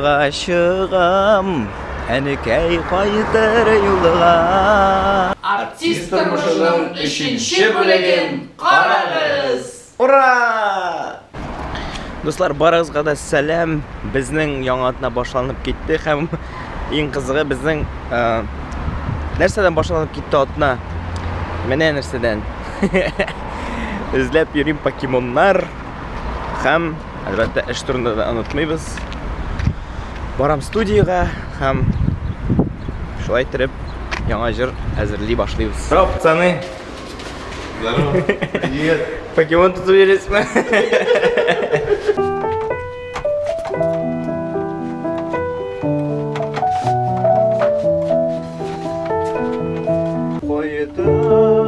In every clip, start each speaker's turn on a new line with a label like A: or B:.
A: Юлга чыгам, әнекәй кайтыр юлга.
B: Артист тормышының өченче бүлеген карагыз!
A: Ура! Дуслар, барыгызга да сәлам. Безнең яңа атна башланып китте һәм иң кызыгы безнең нәрсәдән башланып китте атна? Менә нәрсәдән. Эзләп йөрим покемоннар һәм әлбәттә эш турында да онытмыйбыз. Барам студиягә һәм шулай итеп яңа җыр әзерли башлыйбыз. Здорово, пацаны!
C: Здорово. Привет.
A: Покемон тотып йөрисезме? Кайтырмын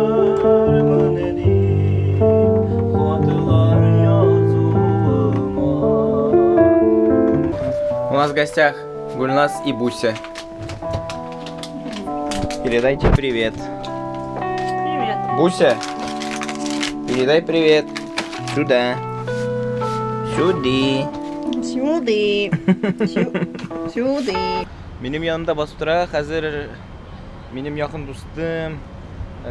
A: дип хатлар язуыма. У нас в гостях Гульнас и Буся. Передайте привет.
D: Привет.
A: Буся, передай привет. Сюда. Сюда.
D: Сюды. Сюды.
A: Минем янымда басып тора хәзер минем якын дустым,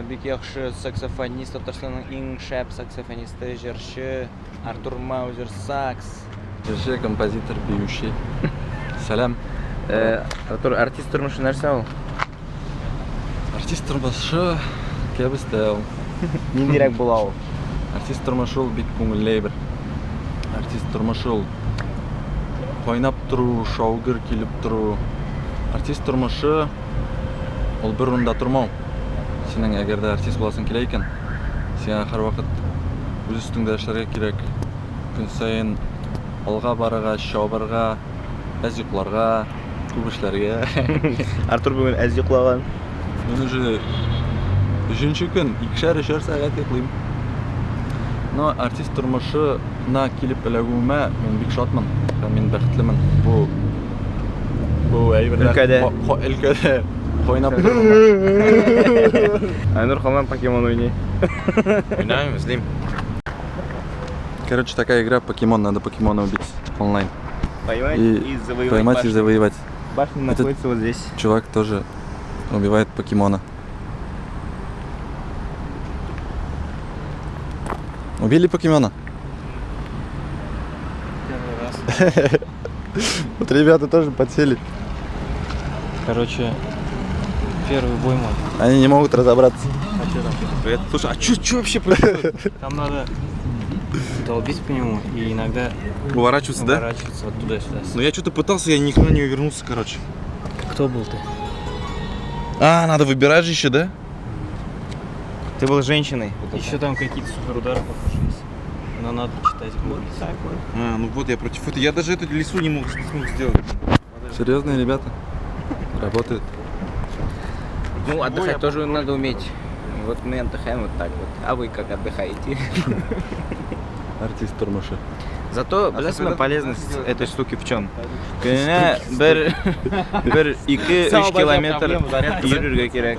A: бик яхшы саксофонист, Татарстанның иң шәп саксофонисты, җырчы Артур Маузер Сакс.
C: Җырчы, композитор, биюче. Сәлам.
A: Артур, артист тормышы нәрсә ул?
C: Артист тормышы кәбестә ул.
A: Ниндирәк була ул?
C: Артист тормышы ул бик күңелле әйбер. Артист тормышы ул кайнап тору, шау-гөр килеп тору. Артист тормышы ул бер урында тормау. Синең әгәр дә артист буласың килә икән, сиңа һәрвакыт үз өстеңдә эшләргә кирәк. Көн саен алга барырга, чабырга, әз йокларга, күп эшләргә.
A: Артур бүген әз йоклаган.
C: Мин уже өченче көн икешәр-өчәр сәгать йоклыйм. Но артист тормышына килеп эләгүемә мин бик шатмын һәм мин бәхетлемен. Бу бу әйберләр
A: Өлкәдә.
C: Өлкәдә кайнап тору.
A: Айнур һаман покемон уйный.
E: Уйнайм, эзлим.
C: Короче, такая игра Покемон, надо покемона убить онлайн.
A: Поймать
C: И
A: и завоевать
C: поймать и
A: башню.
C: завоевать.
A: Башня
C: Этот
A: находится вот здесь.
C: Чувак тоже убивает покемона. Убили покемона?
F: Первый раз.
C: Вот ребята тоже подсели.
F: Короче, первый бой мой.
C: Они не могут разобраться.
F: А что там?
E: Привет. Слушай, а чё вообще происходит?
F: Там надо долбить по нему и иногда
E: Уворачиваться, да?
F: уворачиваться вот туда-сюда.
E: Ну я что-то пытался, я никогда не увернулся, короче.
F: Кто был ты?
E: А, надо выбирать же еще, да?
A: Ты был женщиной.
F: Еще там какие-то суперудары, похоже, есть. Но надо читать, гуглить.
E: А, ну вот я против этого. Я даже эту лису не мог, не смог сделать.
C: Серьезные ребята. Работают.
A: Ну, отдыхать тоже надо уметь. Вот мы отдыхаем вот так вот. А вы как отдыхаете?
C: Артист тормышы.
A: Зато, беләсезме, полезность этой штуки в чем? Көненә бер, бер, ике, өч километр йөрергә кирәк.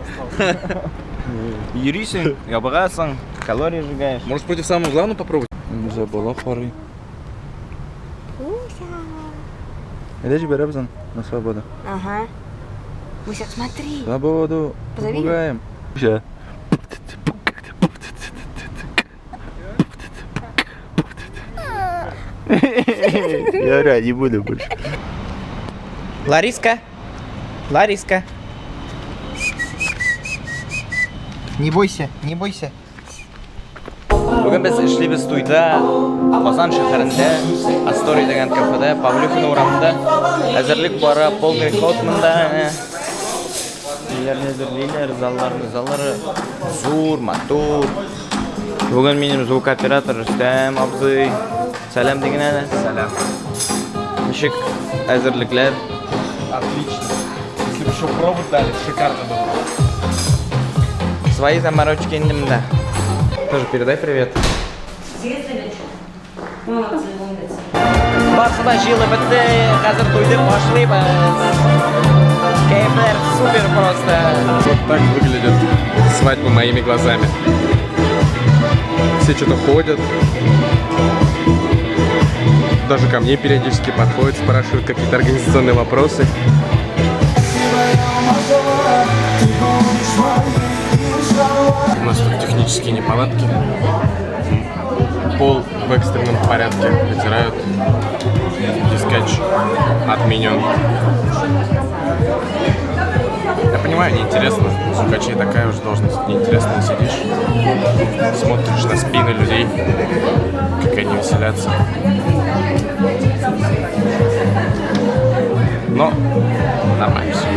A: Йөрисең, ябыгасың, калорий сжигаешь.
E: Может, против самого главного попробовать?
C: За бала карый. Әйдә җибәрәбез аны на свободу.
D: Ага. Буся, смотри.
C: Свободу.
D: Позови.
C: Пугаем. Ща.
A: Я не буду больше. Лариска! Лариска! Не бойся, не бойся. Бүген без эшлибез туйда Казан шәһәрендә Астория дигән кафеда Павлюхина урамында әзерлек бара, полный ход монда. Ниләрне әзерлиләр, залларны, заллары зур, матур. Бүген минем звукооператор Рөстәм абзый. Сәлам диген әле.
E: Сәлам.
A: Ничек әзерлекләр?
E: Отлично. Если бы еще пробу дали, шикарно было.
A: Свои заморочки инде монда. Тоже передай привет.
G: Молодцы, умницы.
A: Барысы да җыелып бетте, хәзер туйны башлыйбыз. Кәефләр супер просто.
E: Вот так выглядит свадьба моими глазами. Все что-то ходят. Даже ко мне периодически подходят, спрашивают какие-то организационные вопросы. У нас тут технические неполадки. Пол в экстренном порядке вытирают. Дискач отменен. Я понимаю, неинтересно. У звукачей такая уже должность. Неинтересно сидишь, смотришь на спины людей, как они веселятся. Но нормально все.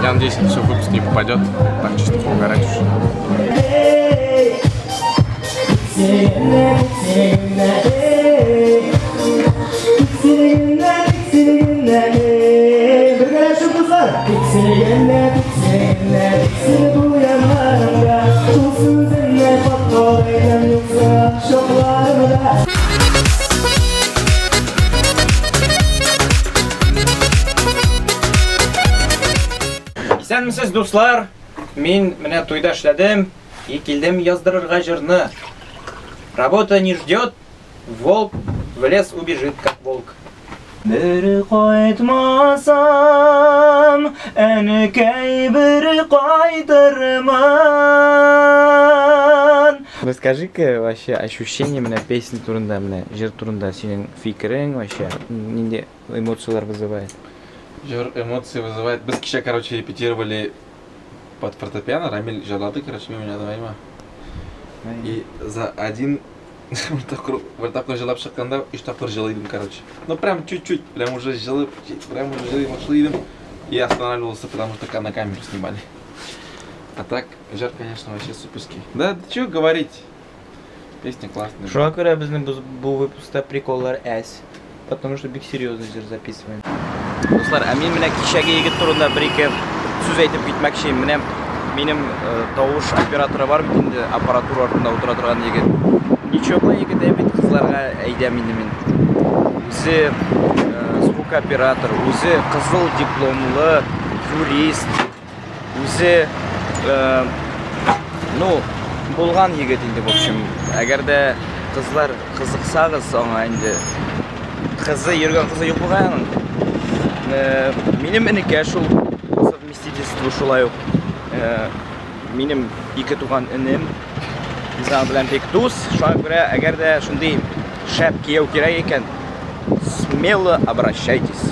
E: Я надеюсь, это все в выпуск не попадет. Так чисто поугарать уж.
A: Исәнмесез, дуслар! Мин менә туйда эшләдем и килдем яздырырга җырны. Работа не ждет, волк в лес убежит, как волк. Бер кайтмасам, әнкәй бер кайтырмын. Расскажи-ка вообще ощущение менә песни турында, менә җыр турында синең фикерең вообще нинди эмоцияләр вызывает?
C: Җыр эмоции вызывает. Без кичә, короче, репетировали под фортепиано. Рамиль җырлады, короче, мин уйнадым, әйме. И за один бер тапкыр җырлап чыкканда, өч тапкыр җылый идем, короче. Ну, прям чуть-чуть, прям уже җылып, прям уже җылый башлый идем. И останавливался, потому что на камеру снимали. А так, җыр, конечно, вообще суперский. Да, что говорить. Песня классная.
A: Шуңа күрә безнең бу выпускта приколлар әз. Потому что бик серьезный җыр записываем. Дуслар, ә мин менә кичәге егет турында бер-ике сүз әйтеп китмәкче. Менә минем тавыш операторы бар бит инде, аппаратура артында утыра торган егет. Ничего егет ә бит кызларга әйдәм инде мин. Үзе звукооператор, үзе кызыл дипломлы юрист, үзе ну, булган егет инде, в общем. Әгәр дә кызлар кызыксагыз аңа инде, кызы йөргән кызы юк бугай аның. Минем энекәш ул, по совместительству шулай ук. Минем ике туган энем. Без аның белән бик дус. Шуңа күрә, әгәр дә шундый шәп кияү кирәк икән, смело обращайтесь.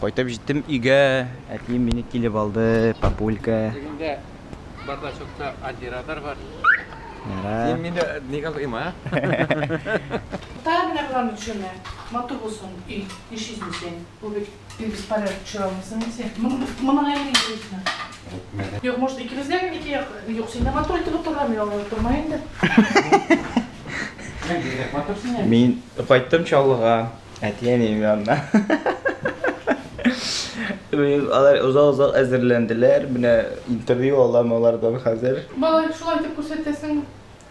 A: Кайтып җиттем өйгә, әтием мине килеп алды, папулька.
E: Тегендә бардачокта антирадар бар.
A: Ярар.
E: Син мине нигә алдың, а?
B: Тагы менә боларны төшермә. Матур булсын өй. Нишлисең син? Бу бит бик беспорядок төшерә алмыйсың син. Моның әле интересно. Юк, может, икебезгә генә ике як. Юк, син дә матур итеп утырган, мин алай утырмай инде.
A: Мин кайттым Чаллыга, әти-әнием янына. Алар озак-озак әзерләнделәр. Менә интервью алам алардан хәзер.
B: Малай, шулай итеп күрсәтәсең.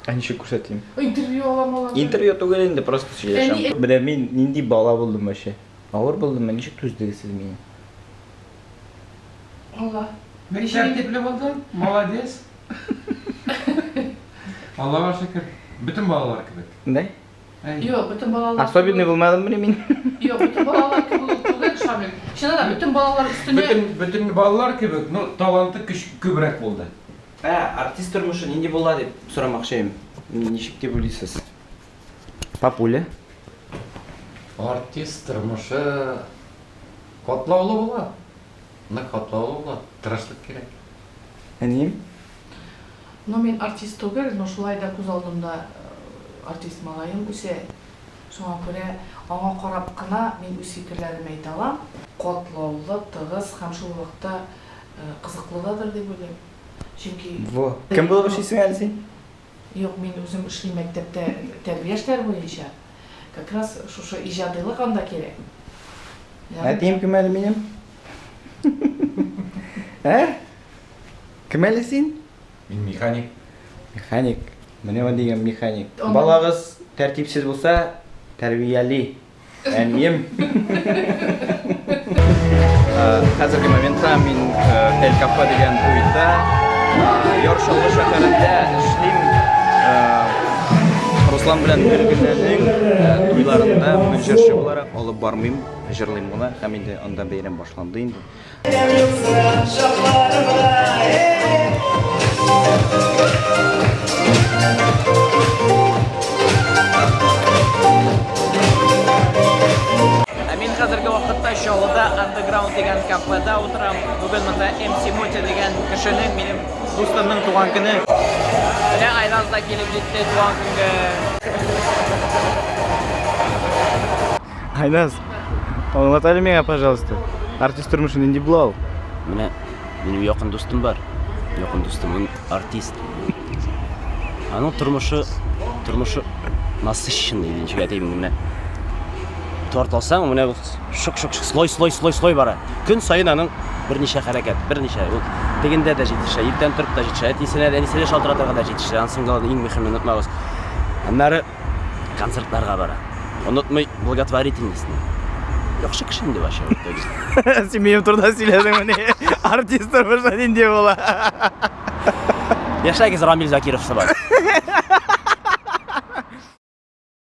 A: Ә ничек күрсәтим?
B: Интервью алам алардан.
A: Интервью түгел инде, просто сөйләшәм.
B: Әни-
A: Менә мин нинди бала булдым вообще. Авыр булдымы? Ничек түздегез сез мине?
B: Алла.
G: Бик тәртипле булдың, молодец. Аллага шөкер. Бөтен балалар кебек.
A: Да?
G: Әй.
B: Юк, бөтен балалар.
A: Особенный булмадыммыни мин?
B: Юк, бөтен балалар кебек түгел, Шамил. Чыннан да, бөтен балалар өстенә.
G: Бөтен бөтен балалар кебек, но таланты көч күбрәк булды.
A: Ә, артист тормышы нинди була дип сорамакчы идем. Ничек дип уйлыйсыз? Папуля?
G: Артист тормышы катлаулы була. Нык катлаулы була, тырышлык кирәк.
A: Әнием?
B: Ну, мин артист түгел, но шулай да күз алдымда артист малаем үсә. Шуңа күрә аңа карап кына мин үз фикерләремне әйтә алам. Катлаулы, тыгыз һәм шул вакытта кызыклы дадыр дип уйлыйм. Чөнки
A: Во. Кем булып эшлисең әле син?
B: Юк, мин үзем эшлим мәктәптә тәрбия эшләре буенча. Как раз шушы иҗадыйлык анда кирәк.
A: Әтием кем әле минем? Ә? Кем әле син?
G: Мин механик.
A: Механик. Менә ул дигән механик. Балагыз тәртипсез булса, тәрбияли. Әнием. Хәзерге моментта мин Эль Кафе дигән туйда Яр Чаллы шәһәрендә эшлим. Рус Руслан белән Гөлгенәнең э, туйларында бүген җырчы буларак алып бармыйм, җырлыйм гына һәм инде анда бәйрәм башланды инде. Ә мин хәзерге вакытта Чаллыда Underground дигән кафеда утырам. Бүген монда MC Мотя дигән кешенең, минем дустымның туган көне. Менә Айназ да килеп җитте туган көнгә.
F: Айназ, аңлат әле миңа, пожалуйста. Артист тормышы нинди була ул?
H: Менә минем якын дустым бар. Якын дустым, ул артист. Аның тормышы, тормышы насыщенный, ничек әйтим, менә. Торт алсаң, менә шок шок шок слой слой слой слой бара. Көн саен аның берничә хәрәкәт, берничә. Ул тегендә дә җитешә, иртән торып та җитешә, әтисенә дә, әнисенә шалтыратырга да җитешә. Ансын гына иң мөһимен онытмагыз. Аннары концертларга бара. Онытмый благотворительностьны. Яхшы кеше инде вообще. в итоге.
F: Син минем турыда сөйләдеңмени? Артист тормышы нинди була?
H: Яшәгез Рамил Закиров сыман.